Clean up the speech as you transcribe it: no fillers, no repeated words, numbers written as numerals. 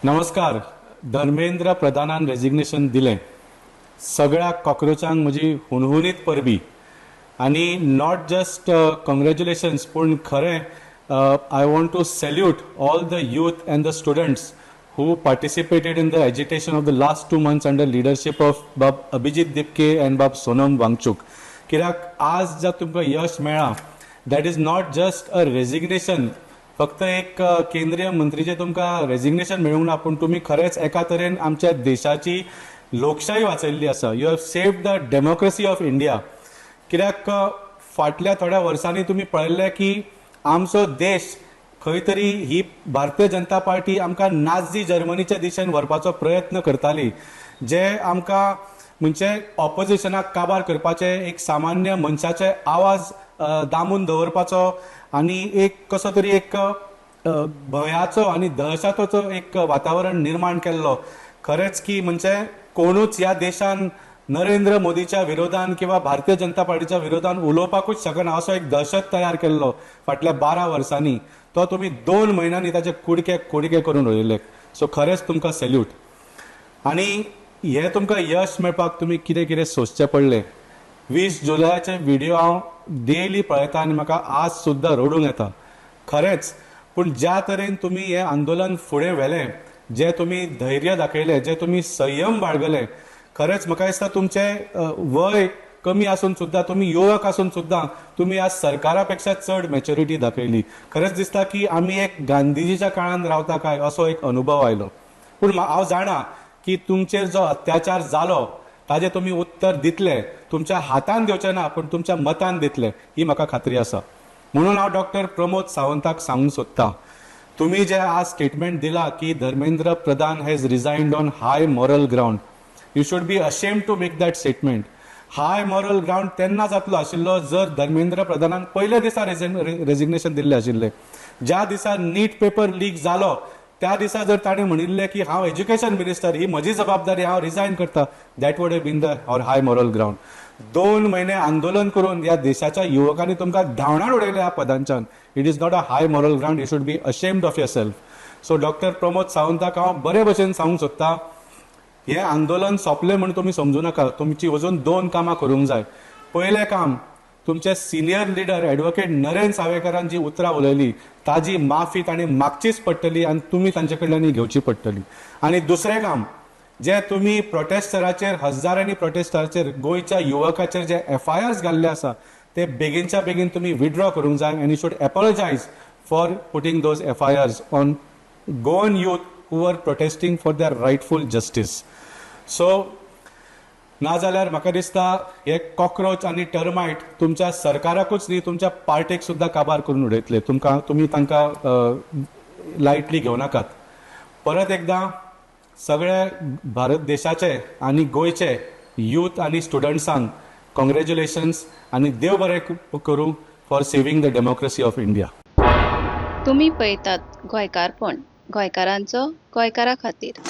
नमस्कार. धर्मेंद्र प्रधानान रेजिग्नेशन दिलें. सगळ्या कॉक्रोचांक म्हजी हुनहुनीत परबी आनी not just congratulations, पूण खरें I want to salute all the youth and the students who participated in the agitation of the last 2 months under leadership of Bab Abhijit Dipke and Bab Sonam Wangchuk. कित्याक आज जर तुमकां यश मेळ्ळां, that is not just a resignation. फक्त एक केंद्रीय मंत्रीचें तुमकां resignation मेळूंक ना, पूण तुमी खरेंच एका तरेन आमच्या देशाची लोकशाही वाचयल्ली आसा. You have saved the democracy of India. कित्याक फाटल्या थोड्या वर्सांनी तुमी पळयल्लें की आमचो देश खंय तरी ही भारतीय जनता पार्टी आमकां नाझी जर्मनीच्या दिशेन व्हरपाचो प्रयत्न करताली, जे आमकां म्हणजे ऑपोजिशनाक काबार करपाचे, एक सामान्य मनशाचे आवाज दामून दवरपाचो आनी एक कसो तरी एक भंयाचो आनी दहशताचो एक वातावरण निर्माण केल्लो. खरेंच की म्हणजे कोणूच ह्या देशान नरेंद्र मोदीच्या विरोधान किंवा भारतीय जनता पार्टीच्या विरोधान उलोवपाकूच शकना असो एक दहशत तयार केल्लो फाटल्या 12 वर्सांनी. तो तुमी 2 म्हयन्यांनी ताचे कुडके कुडके करून उडयले. सो खरेंच तुमकां सॅल्यूट. आनी हे तुमकां यश मेळपाक तुमी कितें कितें सोंसचें पडलें. 20 जुलयाचे व्हिडिओ हांव डेली पळयता आनी म्हाका आज सुद्दां रडूंक येता खरेंच. पूण ज्या तरेन तुमी हें आंदोलन फुडें व्हेलें, जे तुमी धैर्य दाखयलें, जे तुमी संयम बाळगले, खरेंच म्हाका दिसता तुमचें वय कमी आसून सुद्दां, तुमी युवक आसून सुद्दां तुमी आज सरकारा पेक्षा चड मॅच्युरिटी दाखयली. खरेंच दिसता की आमी एक गांधीजीच्या काळान रावता काय असो एक अनुभव आयलो. पूण हांव जाणा की तुमचेर जो अत्याचार जालो ताजें तुमी उत्तर दितले. तुमच्या हातान दिवचें ना, पूण तुमच्या मतान दितले ही म्हाका खात्री आसा. म्हणून हांव डॉक्टर प्रमोद सावंताक सांगूंक सोदता, तुमी जे आज स्टेटमेंट दिला की Dharmendra Pradhan has resigned on high moral ground, you should be ashamed to make that statement. High moral ground तेन्ना जातलो आशिल्लो जर धर्मेंद्र प्रधानान पयल्या दिसा रेजिग्नेशन दिल्लें आशिल्लें. ज्या दिसा नीट पेपर लीक जालो त्या दिसा जर ताणें म्हणिल्लें की हांव एज्युकेशन मिनिस्टर, ही म्हजी जबाबदारी, हांव रिजायन करता, that would have been the or high moral ground. 2 म्हयने आंदोलन करून ह्या देशाच्या युवकांनी तुमकां धांवणार उडयले ह्या पदांच्यान. It is not a high moral ground. You should be ashamed of yourself. So doctor Pramod सावंताक हांव बरे भशेन सांगूंक सोदता, हें आंदोलन सोंपलें म्हूण तुमी समजू नाका. तुमची अजून दोन कामां करूंक जाय. पयलें काम, तुमचे सिनियर लिडर एडवोकेट नरेन सावेकरान जी उतरां उलयली ताजी माफी तांणी मागचीच पडटली आनी तुमी तांचे कडल्यान घेवची पडटली. आनी दुसरें काम, जे तुमी प्रोटेस्टराचेर, हजारांनी प्रोटेस्टराचेर, गोंयच्या युवकाचेर जे एफआयआर्स घाल्ले आसा ते बेगीनच्या बेगीन तुमी विड्रॉ करूंक जाय आनी you should apologize for putting those FIRs on Goan youth who are protesting for their rightful justice. So नाजाल्यार म्हाका दिसता हे कॉक्रोच आनी टर्मायट तुमच्या सरकाराकूच न्ही, तुमच्या पार्टेक सुद्दां काबार करून उडयतले. तुमकां तुमी तांकां लायटली घेवं नाकात. परत एकदां सगळे भारत देशाचे आनी गोंयचे यूथ आनी स्टुडंट्सांक कॉंग्रेच्युलेशन्स आनी देव बरें करूं for saving the democracy of India. तुमी पळयतात गोंयकारपण, गोंयकारांचो गोंयकारा खातीर.